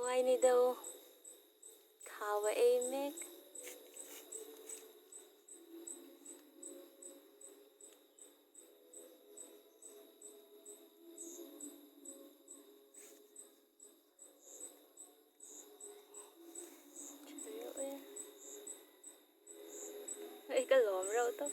Khuai ni deuh thau a ei mek. Hei ka lawm reuh tawp.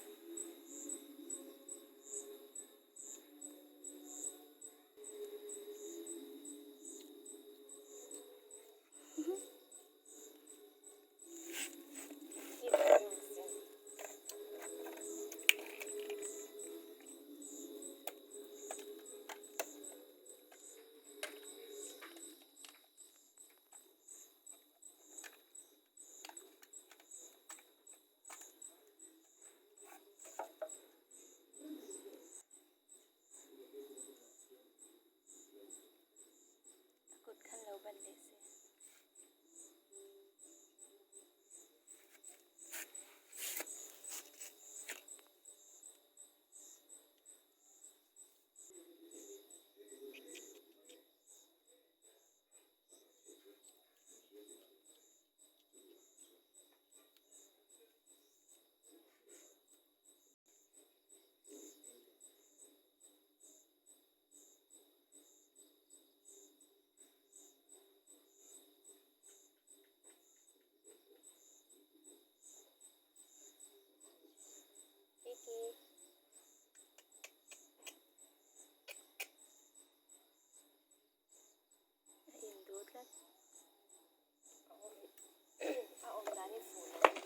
A kut khan lo ban leh se. Kiki. A induh tlat. A awm dan hi fuh lo a ni.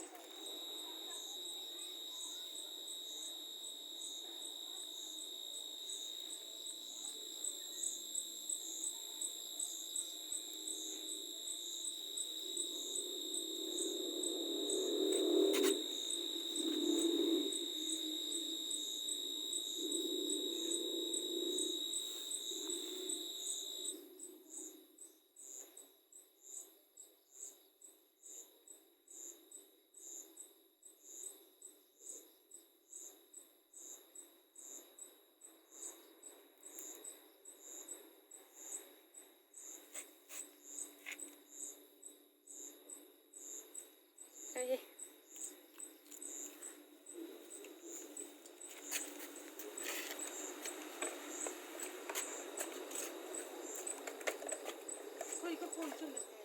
Hei. Khawi ka phone chu la.